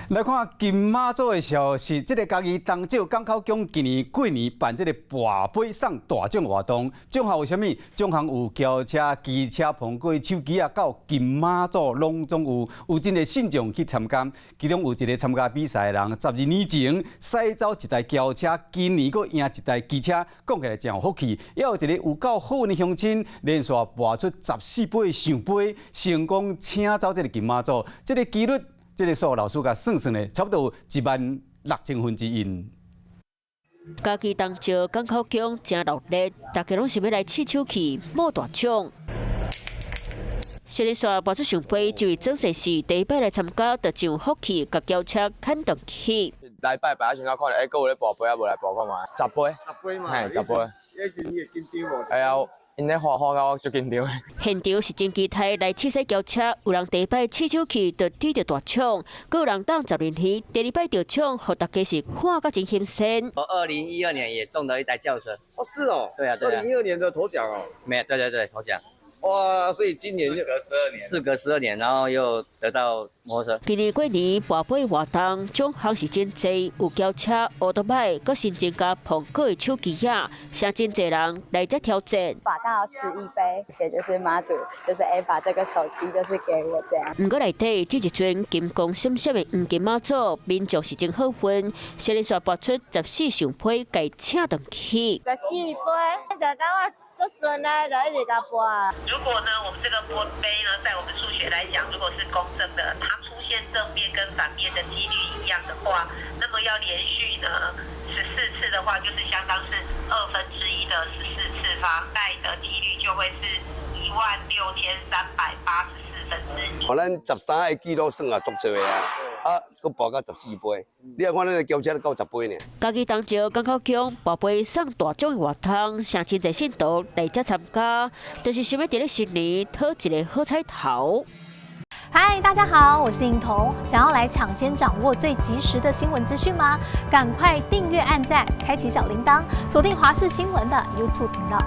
來看金馬祖的消息，這个嘉義東石港口宮今年過年辦這个跋杯送大獎活動，獎項有啥物？獎項有轎車、機車、蘋果手機啊，到金媽祖攏總有，有真濟信眾去參加。其中有一个參加比賽的人，12年前駛走一台轎車，今年閣贏一台機車，講起來真有福氣。也有一个有夠好運的鄉親，連續跋出14杯聖杯，成功請走這个金媽祖，這个幾率，這个數學老師共算算咧，差不多有1萬6000分之一。嘉義東石港口宮誠熱鬧，大家攏想欲來試手氣，摸大獎。小連續跋出聖杯，這位曾氏是第一擺來參加，就真有福氣，共轎車牽轉去。來拜拜，先看，欸，閣有咧跋杯啊，無來跋看覓？十杯。十杯嘛。嘿，十杯。彼時你會緊張無？會啊，𪜶咧喝喝到我足緊張。現場是真期待來試駛轎車，有人第一擺試手氣就得著大獎，閣有人等12年，第二擺得獎，予大家是看甲真新鮮。我2012年也中了一台轎車。哦，是哦。對啊，對啊。2012年的頭獎哦。沒有，對對對，頭獎。哇！所以今年事隔十二年，事隔十二年，然後又得到摩托車。今年過年跋杯活動獎項是真濟，有轎車、歐多擺，閣新增加蘋果的手機啊，誠真濟人來遮挑戰。跋到11杯，寫就是媽祖，就是欸把這個手機就是給我這樣。毋過內底這一尊金光閃閃的黃金媽祖，民眾是真好運，先連續跋出14聖杯，共請轉去。14杯，就感覺足順啊，就一直共跋。如果呢，我們這個杯呢，在我們數學來講，如果是公正的，它出現正面跟反面的幾率一樣的話，那麼要連續呢14次的話，就是相當是1/2的14次方，蓋的幾率就會是16384分之一。哦，咱13个紀錄算也足濟啊，啊，閣跋到14杯，你啊看咱个轎車都夠10杯呢。嘉義東石港口宮跋杯送大獎的活動，誠真濟信徒來遮參加，就是想欲佇咧新年討一个好彩頭。嗨，大家好，我是颖彤。想要來搶先掌握最及時的新聞資訊嗎？趕快訂閱、按讚、開啟小鈴鐺，鎖定華視新聞的 YouTube 頻道。